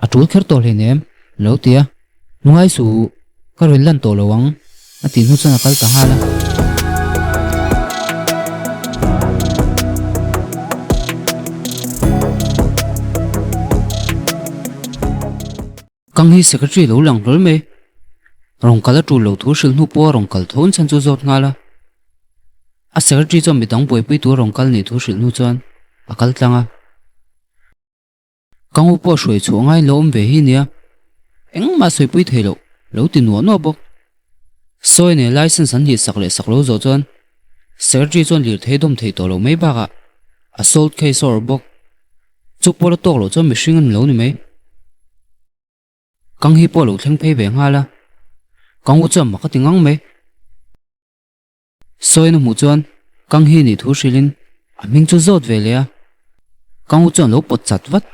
A tul kher tawh hleinem, lo ti a. Lungai suh, ka rawn lan tawh lo ang, a tih hnu chuan a kal ta nghal a. Kang hi secretary lo lang hlawl mai. Rawn kal a tul lo thu hrilh hnu pawh a rawn kal tho an chhan chu zawt nghal a. A secretary chuan midang buaipui tur a rawn kal nih thu hrilh hnu chuan a kal tlang a. Kang u pawh hruai chhuah ngai lo awm ve hi nia. Engmah sawipui thei loh lo ti nuah nuah bawk. Sawi nen license an hlih sak leh sak lo zawh chuan secretary chuan lirthei dawm theih tawh lo mai bakah assault case a awrh bawk. Chu pawh la tawk loh chuan mihring a ni lo ni mai. Kang hi pawh a lo thleng phei ve nghal a, Kang u chuan mak a ti ngang mai. Sawiin a hmuh chuan Kang hi nih thu hrilhin a hming chu zawt ve leh a, Kang u chuan lo pawt chat vat.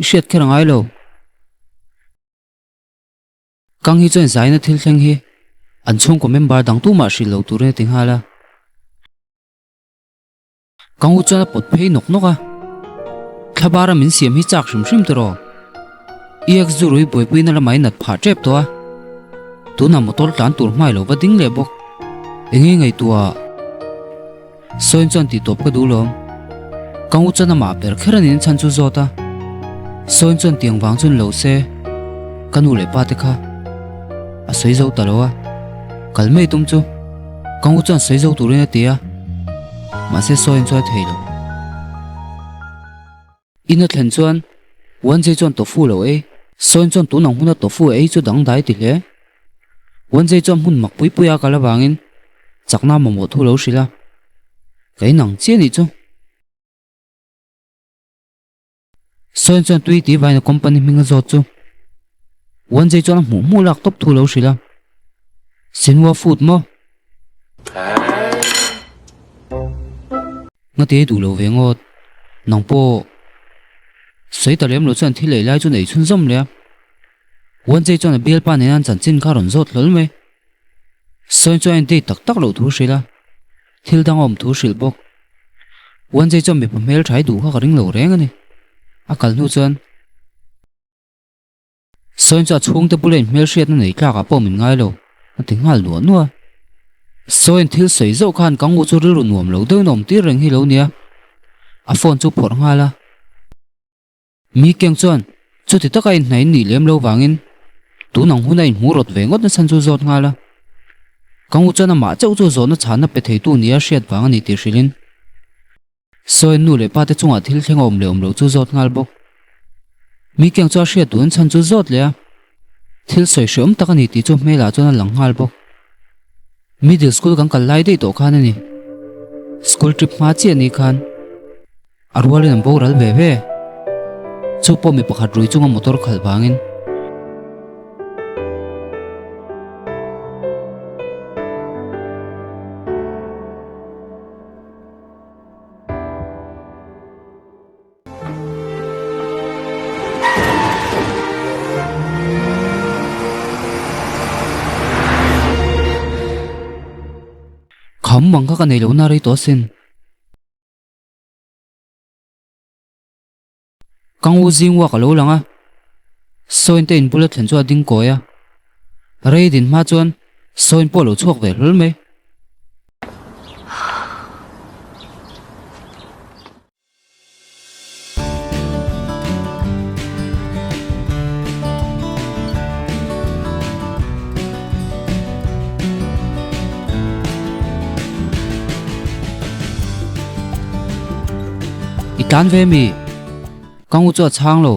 I hriat kher a ngai lo. Kang hi chuan zaina thil thleng hi an chhungkaw member dang tumah hrilh lo turin a ti nghal a. Ka ngu chuan a pawt phei nawk nawk a, Thlabara min siam hi chak hrim hrim tawh rawh. EX zu rui buaipuina lamah i nat phah tep tawh a, tunah motor tlan tur hmai lo va ding leh bawk. Enge ngaihtuah? Sawiin chuan tih tawp ka duh lawm. Ka ngu chuan amah ber kher a nin chhan chu zawt a, Sawiin chuan tiang vang chu ni lo se, ka nu leh pa te kha a sawi zo ta lo a, kal mai tum chu. Ka ngu chuan sawi zo turin a ti a, mahse sawiin chuan a thei lo. In a thlen chuan Wenjie chuan tofu lo ei. Sawiin chuan tun ang huna tofu a ei chu dangdai ti hle. Wenjie chuan hmun mak pui pui a kal avangin chakna mamawh thu lo hrilh a, Ka inang chiah nih chu. Sawiin chuan tui tih vaina company hming a zawt chu Wenjie chuan a hmuh hmuh lak tawp thu lo hrilh a, Sinhua food maw? Ngati ei duh lo ve ngawt, nang pawh sawi ta lem lo chuan thil ei lai chu nei chhunzawm leh a. Wenjie chuan a bialpa nena an chanchin kha a rawn zawt hlawl mai. Sawiin chuan a indate tak tak loh thu hrilh a, thil dang a awm thu hrilh bawk. Wenjie chuan mipa hmeltha i duh kha ka ring lo reng a ni. A kal hnu chuan Sawiin chu a chhungte bula inhmelhriatna nei tlakah pawh min ngai lo, a ti nghal nuah nuah a. Sawiin thil sawi zauh khan ka ngu chu rilru nuam lo deuhin a awm tir reng hi lo nia. A phone chu phawrh nghal a. Mi keng chuan chuti taka inhnaih nih lem lo vangin tun ang huna inhmu rawt ve ngawt nachhan chu zawt nghal a. Ka ngu chuan amah chauh chu zawhna chhanna pe theitu nia hriat vang a ni tih hrilhin Sawiin nu leh pate chungah thil thleng a awm leh awm lo chu zawt nghal bawk. Mi keng chu a hriat duhin chhan chu zawt leh a, thil sawi hreawm tak a ni tih chu hmelah chuan a lang nghal bawk. Middle school kan kal lai daih tawh khan a ni. School trip hma chiah ni khan. A rualin an boral ve ve. Chu pawh mi pakhat rui chunga motor khalh vangin. Kham mang kha ka nei lohna rei tawh asin. Ka ngu zing uak a lo lang a, Sawiin te inbula thlen chu a ding kawi a, rei din hma chuan Sawiin pawh a lo chhuak ve hlawl mai. I tlan ve mi? Ka ngu chu a chhang lo,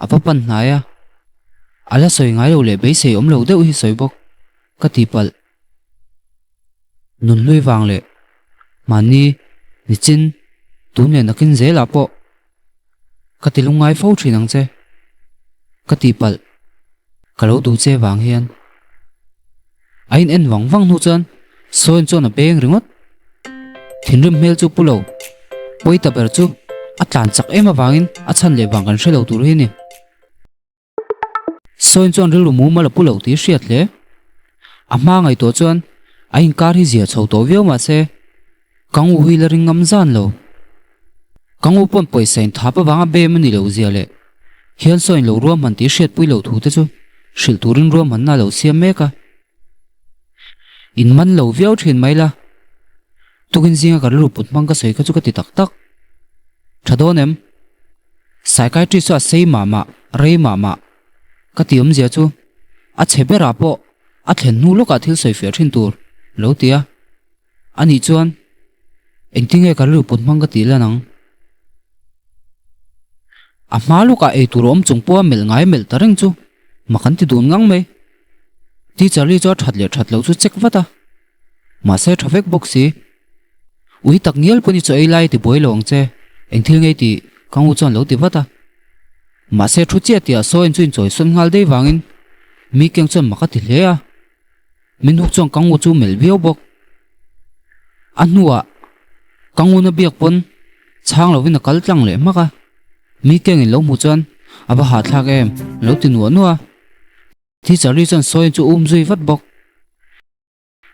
a va pan hnai a, a la sawi ngai lo leh beisei awm lo deuh hi sawi bawk ka ti palh. Nun hlui vang leh mahni nichin tun leh nakin zelah pawh ka ti lungngai fo thin ang che ka ti palh ka lo duh che vang hian a in en vang vang hnu chuan sawiin chuan a beng ringawt thinrim hmel chu pu lo pawi ta ber chu a tlan chak em avangin a chhan leh vang kan hre lo tur hi a ni. Sawiin chuan rilru mumal a pu lo tih hriat hle. A hma ngaihtuah chuan a inkar hi zia chho tawh viau mahse ka ngu hi la ring ngam zan lo. Ka ngu pawn pawisa in thap avanga bem a ni lo zia leh Hian sawiin lo ruahman tih hriatpui lo thu te chu hrilh turin ruahmanna a lo siam mek a. In man lo viau thin mai la. Tukin zinga ka rilru put hmang ka sawi kha chu ka ti tak tak. Tha dawn em? Psychiatrist chu a sei mah mah, rei mah mah. Ka ti awmzia chu a chhe berah pawh a thlen hnu lawkah thil sawi fiah thin tur lo ti a. Anih chuan engtinge ka rilru put hmang ka tih lan ang? A hma lawkah eitur awm chung pawha melh ngai melh ta reng chu mak an ti dun ngang mai. Teacher Lee chu a that leh that loh chu check vat a, mahse tha vek bawk si. Ui tak ngial pawn i chaw ei lai ti buai lo ang che, eng thil ngei tih ka ngu chuan lo ti vat a. Mahse thu chiah tihah sawiin chu inchawi sawn nghal daih vangin mi keng chuan mak a ti hle a. Min huk chuan ka ngu chu melh viau bawk. A hnuah ka nguna biak pawn chhang lovin a kal tlang leh hmak a, mi kengin lo hmuh chuan a va hahthlak em lo ti nuah nuah a. Teacher Lee chuan sawiin chu um zui vat bawk.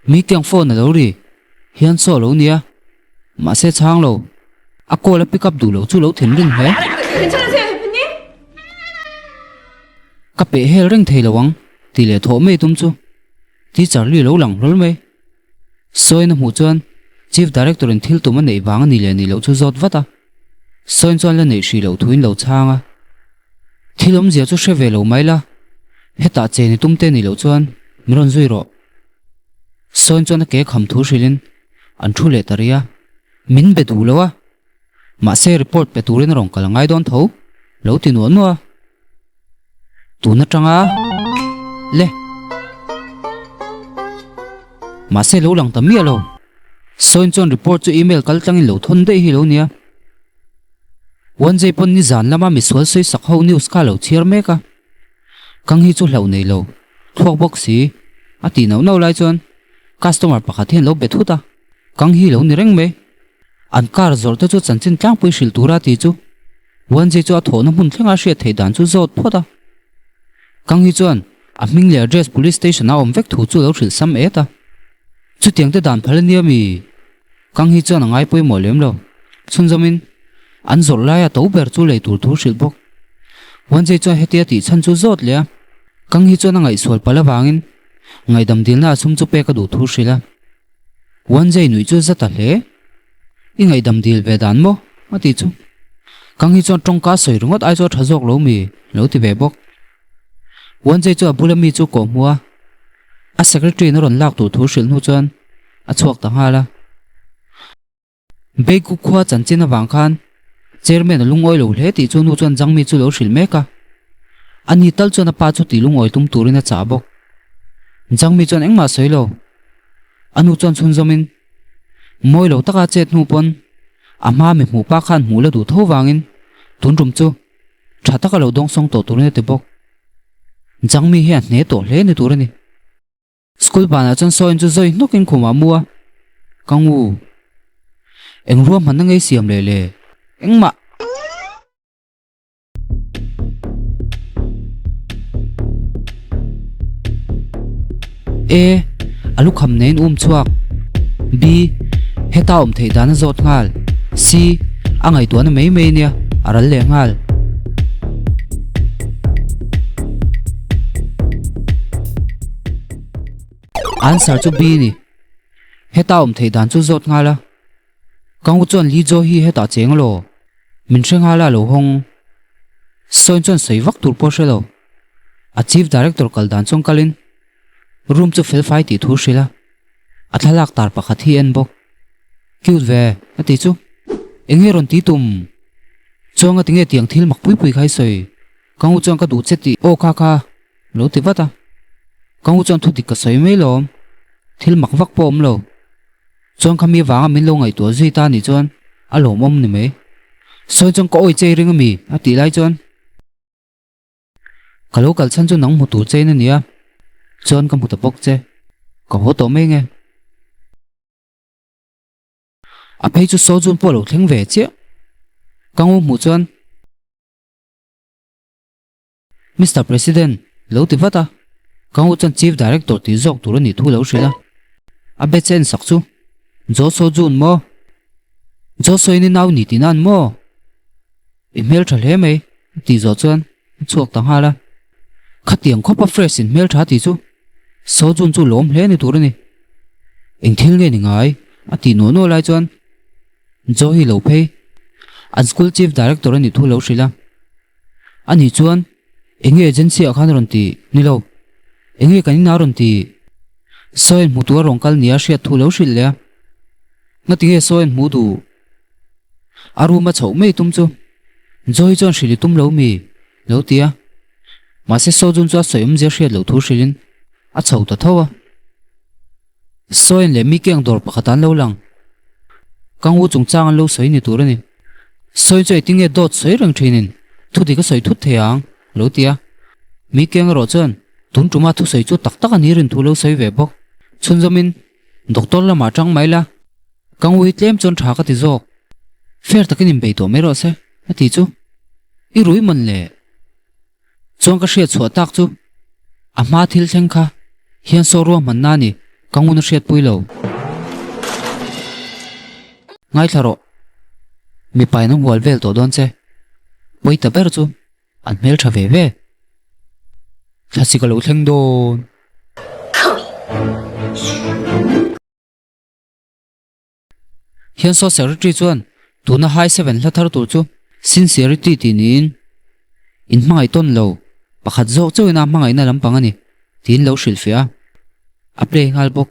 Mi keng phone a lo ri hian saw lo nia, mahse chhang lo, a call a pick up duh lo chu lo thinrim hle. Ka peh hel reng thei lo ang tih leh thawh mai tum chu Teacher Lee lo lang hlawl mai. Sawiin a hmuh chuan Chief Director in thil tum a neih vang a ni leh nih loh chu zawt vat a. Sawiin chuan la neih hrih loh thuin lo chhang a. Thil awmzia chu hre ve lo mai la, hetah che ni tum te nih loh chuan min rawn zui rawh. Sawiin chuan a ke kham thu hrilhin an thu leh ta rih a, min be duh lo a, mahse report pe turin a rawn kal a ngai dawn tho, lo ti nuah nuah a. Tun atanga le. Mahse lo lang ta miah lo. Sawiin chuan report chu email kal tlangin lo thawn daih hi lo nia. Wanzei pawn nizan lama misual sawi sak ho news kha a lo chhiar mek a. Kang hi chu hlauh nei lo, thluak bawk si, a tih nauh nauh lai chuan customer pakhat hian lo be thut a, Kang hi lo ni reng mai. An car zawrh te chu chanchin tlangpui hrilh tura tih chu Wanzei chu a thawhna hmun thlenga hriat theih dan chu zawt phawt a. Kang hi chuan a hming leh address police station a awm vek thu chu lo hrilh sam et a. Chutiang te dan phal ania mi? Kang hi chuan a ngai pawimawh lem lo. Chhunzawmin, an zawrh laia to ber chu lei tur thu hrilh bawk. Wanzei chuan hetia tih chhan chu zawt leh a, Kang hi chuan a ngaihsual palh avangin ngaihdam dilna a sum chu pek a duh thu hrilh a. Wanzei nuih chu za ta hle. I ngaihdam dil ve dan maw? a tih chu. Kang hi chuan tawngka sawi ringawt ai chu a tha zawk lo mi? lo ti ve bawk. Wanzei chu a bula mi chu kawh hmu a, a secretary in a rawn lak tur thu hrilh hnu chuan a chhuak ta nghal a. Beiku khua chanchin avang khan chairman a lungawi lo hle tih chu nu chuan Jangmi chu lo hrilh mek a. Ani tal chuan a pa chu tih lungawi tum turin a chah bawk. Jangmi chuan engmah sawi lo. A nu chuan chhunzawmin mawi lo taka chet hnu pawn a hma mi hmuh pa khan hmuh la duh tho vangin tun tum chu tha taka lo dawngsawng tawh turin a ti bawk. Jangmi hi a hne tawh hle ni tur a ni. School banah chuan sawiin chu zawi hnawkin khumah a mu a, ka ngu. Eng ruahmanna ngei siam leh le? Engmah! A. A lukham neiin um chhuak. B. Heta awm theih dan a zawt nghal. C. A ngaihtuahna mai mai nia, a ral leh nghal. Answer chu B ni. Heta awm theih dan chu zawt nghal a. Ka ngu chuan Lee Jo hi hetah cheng alaw? Min hre nghal a lo hawng. Sawiin chuan sawi vak tur pawh hre lo. A Chief Director kal dan chuan kalin room chu felfai tih thu hrilh a. A thlalak tar pakhat hi en bawk. Cute ve, a ti chu. Eng nge rawn ti tum? Chuanga tinge tiang thil mak pui pui kha i sawi? Ka ngu chuan ka duh che tih aw kha kha lo ti vat a. Ka ngu chuan thu dik ka sawi mai lawm. Thil mak vak pawh awm lo. Chuan kha mi vanga min lo ngaihtuah zui ta nih chuan a lawmawm ni mai. Sawi chuan ka awi chei ring a mi? a tih lai chuan. Ka lo kal chhan chu nang hmu tur chein a nia, chuan ka hmu ta bawk che. Ka haw tawh mai nge? A phei chu Sojun pawh a lo thleng ve chiah. Ka ngu hmuh chuan. Mister President, lo ti vat a. Ka ngu chuan Chief Director tih zawk tur a nih thu lo hrilh a. A be che en sak chu. Jo Sojun maw? Jo Soin i nau ni tihna an maw? I hmel tha hle mai, a tih zawh chuan. A chhuak ta nghal a. Khatiang khawpa fresh in hmeltha tih chu Sojun chu lawm hle ni tur a ni. Eng thil nge ni ngai? a tih nuah nuah lai chuan Joe hi lo phei. An school chief director a nih thu lo hrilh a. Ani chuan eng nge agency ah khan a rawn ti ni lo. Eng nge kan inah a rawn ti? Sawian hmu tur a rawn kal nia hriat thu lo hrilh leh a. Ngati nge sawian hmu duh? A room a chhoh mai tum chu Joe hi chuan hrilh i tum lo mi? Lo ti a. Mahse Sojun chu a sawi awmzia hriat loh thu hrilhin a chho ta tho a. Sawian leh Mickey ang dawr pakhat an lo lang. Kang u chungchang an lo sawi ni tur a ni. Sawian chu engtin nge dawt sawi reng thinin thu dik a sawi thut thei ang? Lo ti a. Mickey ang erawh chuan tun tuma thusawi chu tak tak a ni rin thu lo sawi ve bawk. Chhunzawmin Doctor lamah tang mai la, ka ngu hi tlem chuan tha ka ti zawk. Fair takin inbei tawh mai rawh se, a ti chu. I rui mawn le? Chuan ka hriat chhuah tak chu a hma thil thleng kha hian saw ruahman na ni, ka ngun a hriatpui lo. Ngaithla rawh, mipa in an hual vel tawh dawn che. Pawi ta ber chu. An hmel tha ve ve. Thlasik a lo thleng dawn. Hian saw secretary chuan tuna high seven hla thar tur chu sincerity tih niin in hmangaih tawn lo pakhat zawk chauhin a hmangaihna lampang a ni tiin lo hrilhfiah a, a play nghal bawk.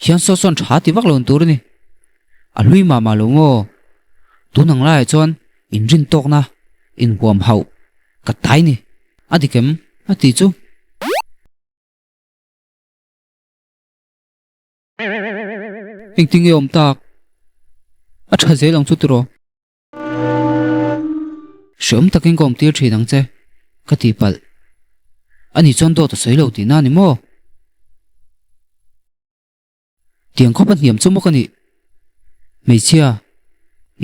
Hian saw chuan tha ti vak lo tur a ni. A hlui mah mah lo maw? Tun ang laiah chuan inrin tawkna inhuam hauh ka tai ni. A dik em? A ti chu. Engtin nge awm tak? A tha zel ang chu tiraw? Hreawm takin ka awmtir thin ang che, ka ti palh. Ani chuan dawt a sawi lo tihna a ni maw? Tiang khawp a hniam chu maw ka nih? Hmeichhia,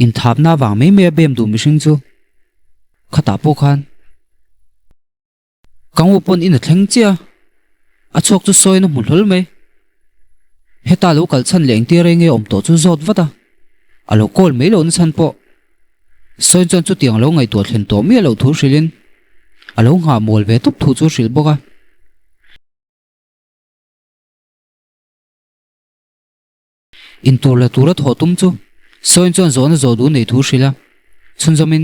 inthapna avang mai mai a bem duh mihring chu khatah pawh khan Ka ngu pawn in a thleng chiah a, a chhuak chu sawiin a hmu hlawl mai. Heta lo kal chhan leh engtir reng nge awm tawh chu zawt vat a, a lo call mai lohna chhan pawh sawiin chuan chutiang a lo ngaihtuah thlen tawh miah loh thu hrilhin a lo nghah mual ve tawp thu chu hrilh bawk a. Intur la tura thawh tum chu Sawiin chuan zawhna zawh duh nei thu hrilh a, chhunzawmin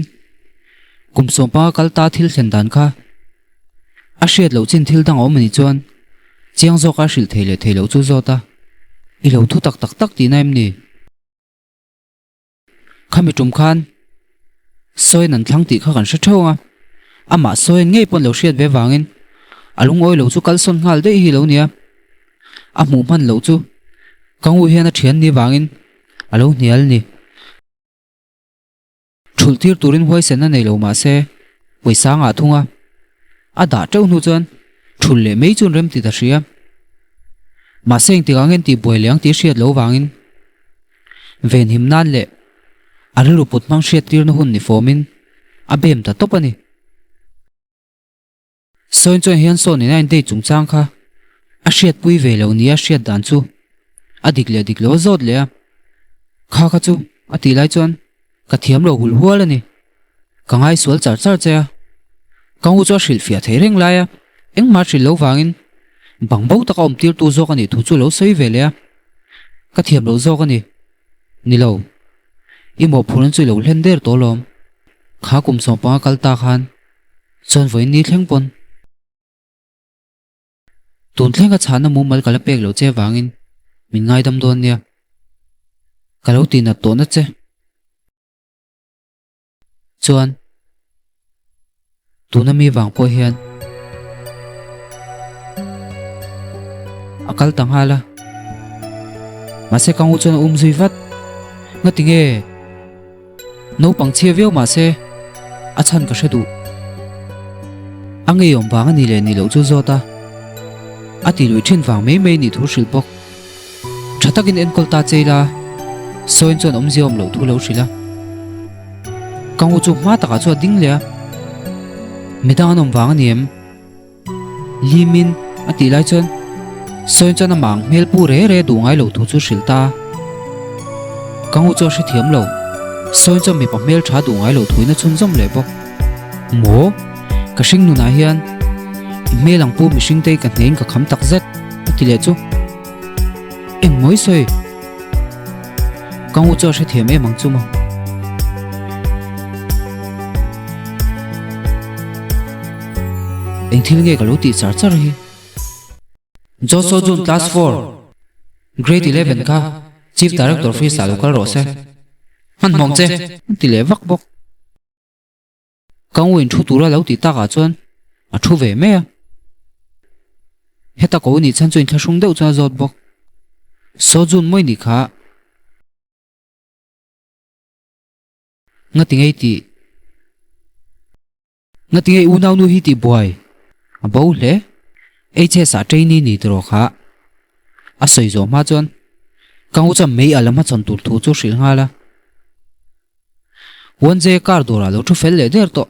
kum sawmpanga kal ta thil thlen dan kha a hriat loh chin thil dang a awm a nih chuan chiang zawka hrilh thei leh thei loh chu zawt a, I lo thu tak tak tak tihna em ni? Khami tum khan Sawiin an thlang tih kha kan hre theuh ang a, amah Sawiin ngei pawn lo hriat ve vangin a lungawi lo chu kalsawn nghal daih hi lo nia. A hmuh hman loh chu ka ngu hian a thian ni vangin a lo hnial ni. Thulh tir turin huaisen a nei lo mah se pawisa ngah thung a, a dah teuh hnu chuan thulh leh mai chuan rem ti ta hria. Mahse engtikah nge an tihbuai leh ang tih hriat loh vangin Venhim nan leh a rilru put hmang hriattirna hun ni fawmin a bem ta tawp a ni. Sawiin chuan hian sawn ina indate chungchang kha a hriatpui ve lo nia hriat dan chu a dik leh dik lo a zawt leh a, kha kha chu a tih lai chuan ka thiam lo hul hual a ni. Ka ngaisual char char che a, ka ngu chu a hrilhfiah thei reng lai a, engmah hrilh lo vangin bang bo taka awm tirtu zawk a nih thu chu lo sawi ve leh a, ka thiam loh zawk a ni. Ni lo, i mawhphurhna chu i lo hlen der tawh alawm, kha kum sawmpanga kal ta khan chuan vawiin ni thleng pawn. Tun thleng ka chhahna mumal ka la pek loh che vangin min ngaidam dawn nia, ka lo tihnat tawhna che. Chuan tuna mi vang pawh hian a kal ta nghal a, mahse ka ngu chuan a um zui vat. Ngati nge naupang chhia viau mahse a chhan ka hre duh. A ngeiawm vang a ni leh ni loh chu zawt a, a ti lui thin vang mai mai nih thu hrilh bawk. Tha takin enkawl ta che ila, Sawiin chuan awmzia awm loh thu lo hrilh a. Ka ngu chu hma takah chuan a ding leh a, Midang an awm vang a ni em? Limin a tih lai chuan Sawiin chuan amah ang hmel pu re re duh ngai loh thu chu hrilh ta a. Ka ngu chu a hrethiam lo. Sawi chuan mipa hmel tha duh ngai lo thuin a chhunzawm leh bawk. Maw? Ka hring nunah hian i hmel ang pu mihring te hi ka hneiin ka kham tak zet, a ti leh chu. Eng mawi sawi? Ka ngu chu a hrethiam em ang chu maw? Eng thil nge ka lo tih char char hi? Joshua June class 4 grade 11 kha Chief Director office ah lo kal rawh se. Hmanhmawng che an ti leh vak bawk. Ka ngu in thu tura lo tih takah chuan a thu ve mai a. Heta ko nih chhan chu inthlahrung deuh chuan a zawt bawk. Saw June mawi nih kha. Ngati ngei tih. Ngati ngei unau nu hi tih buai a bo hle. HS ah trainee ni tiraw kha a sawi zawh hma chuan ka ngu chuan mei a la hmachhawn tur thu chu hrilh nghal a. Uanjay car dawrah lo thu fel leh der tawh.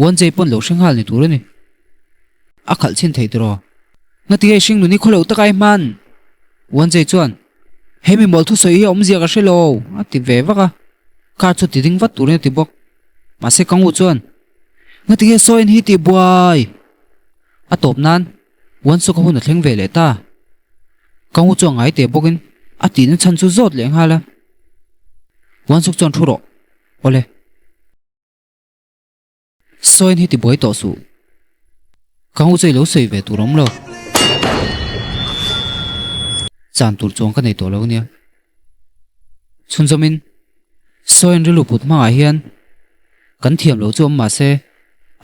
Uanjay pawn lo hre nghal ni tur a ni. A khalh chhin thei tiraw. Ngati ngei hring nuni khaw lo tak ai hman? Uanjay chuan he mi mawl thusawi hi a awmzia ka hre lo a ti ve vak a. Car chu ti ding vat turin a ti bawk. Mahse ka ngu chuan, Ngati nge sawi an hi tih buai? A tawp nan Uansuka hun a thleng ve leh ta. Ka ngu chuan ngai teh bawkin a tihna chhan chu zawt leh nghal a. Uansuk chuan thu rawh, Awle. Sawi an hi ti buai tawh suh. Ka ngu chu i lo sawi ve tur awm lo. Chan tur chuang ka nei tawh lo nia. Chhunzawmin Sawiin rilru put hmangah hian kan thiam loh chu awm mah se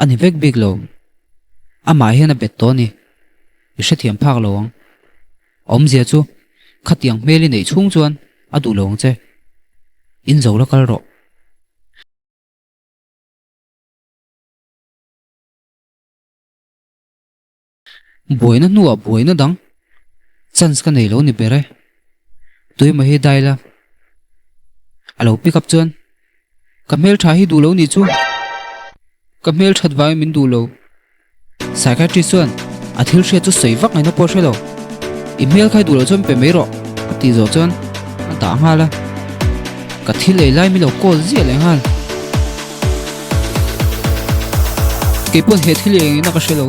a ni vek bik lo. Amah hian a bet tawh a ni. I hrethiam phak lo ang. A awmzia chu khatiang hmel i neih chhung chuan a duh lo ang che. Inzo la kal rawh. Buaina hnuah buaina dang chance ka nei lo ni ber e. Tuimaw hi dai la. A lo pick up chuan ka hmeltha hi duh lo nih chu. Ka hmelthat vangin min duh lo. Psychiatrist chuan a thil hriat chu sawi vak ngaihna pawh a hre lo. I hmel kha i duh loh chuan pe mai rawh a tih zawh chuan a dah nghal a. Ka thil ei lai min lo call ziah leh nghal. Kei pawn he thil ei engin a ka hre lo.